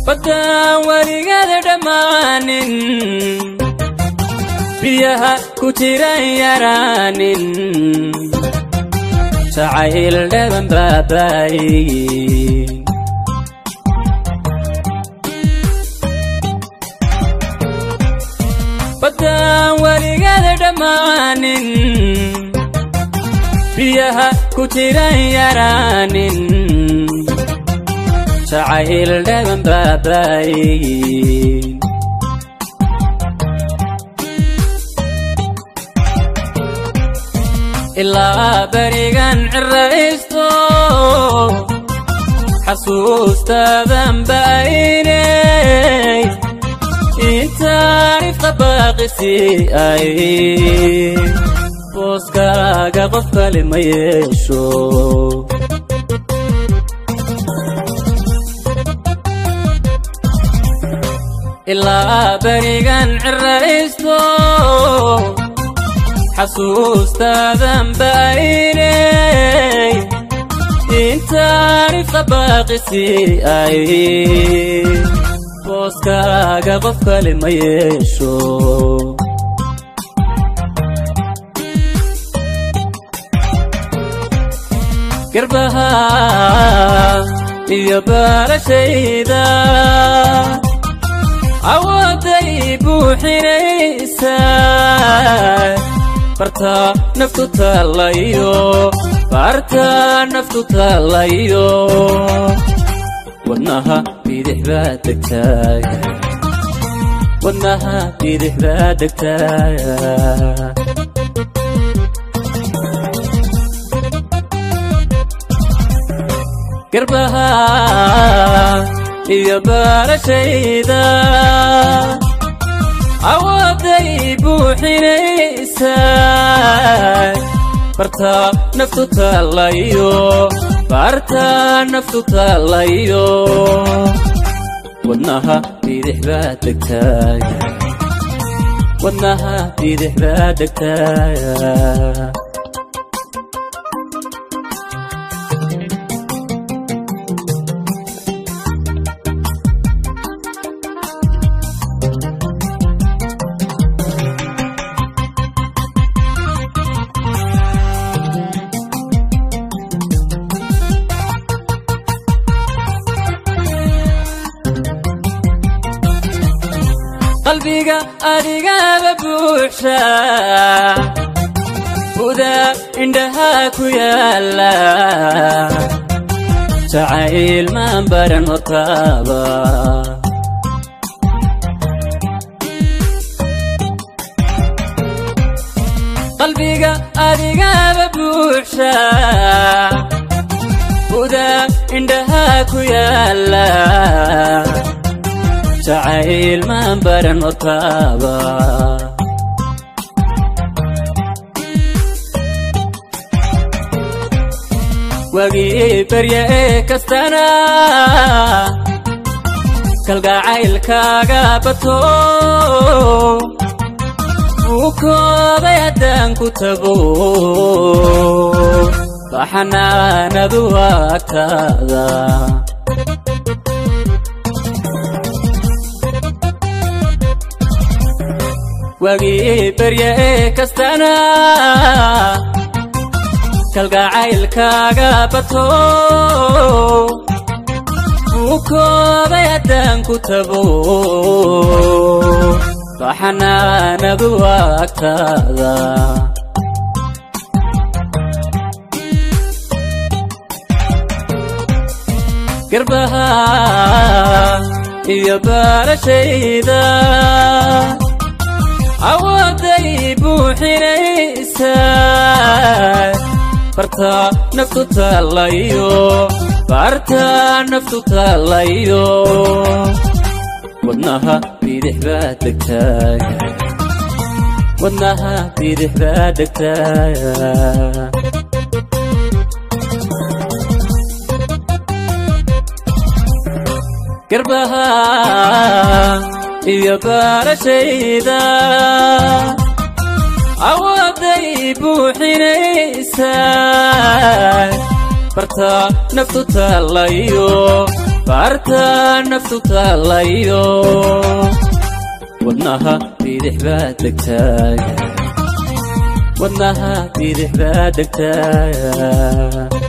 Baddaan weligeeda dhammaanin, biyaha ku jiran yaraanin, jacayl dhaban baabaayin. Baddaan weligeeda dhammaanin, biyaha ku jiran yaraanin, jacayl dhaban baabaayin. Ilaa berigan ciraysto xasuustaadan ba'aynay, intaan ifqa baaqisi ay booskaaga qof kale ma yeesho. Ilaa berigan ciraysto xasuustaadan ba'aynay, intaan ifqa baaqisi ay booskaaga qof kale ma yeesho. Garbaha iyo barashayda awooday buuxinaysaa, barta naftu taalayo, barta naftu taalayo, wadnaha bidix baa degtaaya, wadnaha bidix baa degtaaya. Garbaha iyo barashayda awooday buuxinaysaa, barta naftu taalayo, barta naftu taalayo, wadnaha bidix baa degtaaya, wadnaha bidix baa degtaaya. Qalbiga adigaba buuxsha, buda indhaha ku yaala, jacayl maan baran hortaaba. Qalbiga adigaba buuxsha, buda indhaha ku yaala, jacayl maan baran hortaaba. Wagii barya ee kastana kalgacaylkaaga bato, wuu koobay haddaan ku tago baxanaanadu agtaada. Wagii barya ee kastana kalgacaylkaaga bato, wuu koobay haddaan ku tago baxanaanadu agtaada. Garbaha iyo barashayda awooday buuxinaysaa, barta naftu taalayo, barta naftu taalayo, wadnaha bidix baa degtaaya, Wadnaha bidix baa degtaa. Garbaha iyo baarashayda awooday buuxinaysaa, barta naftu taalayo, barta naftu taalayo, wadnaha bidix baa degtaa, wadnaha bidix baa degtaa.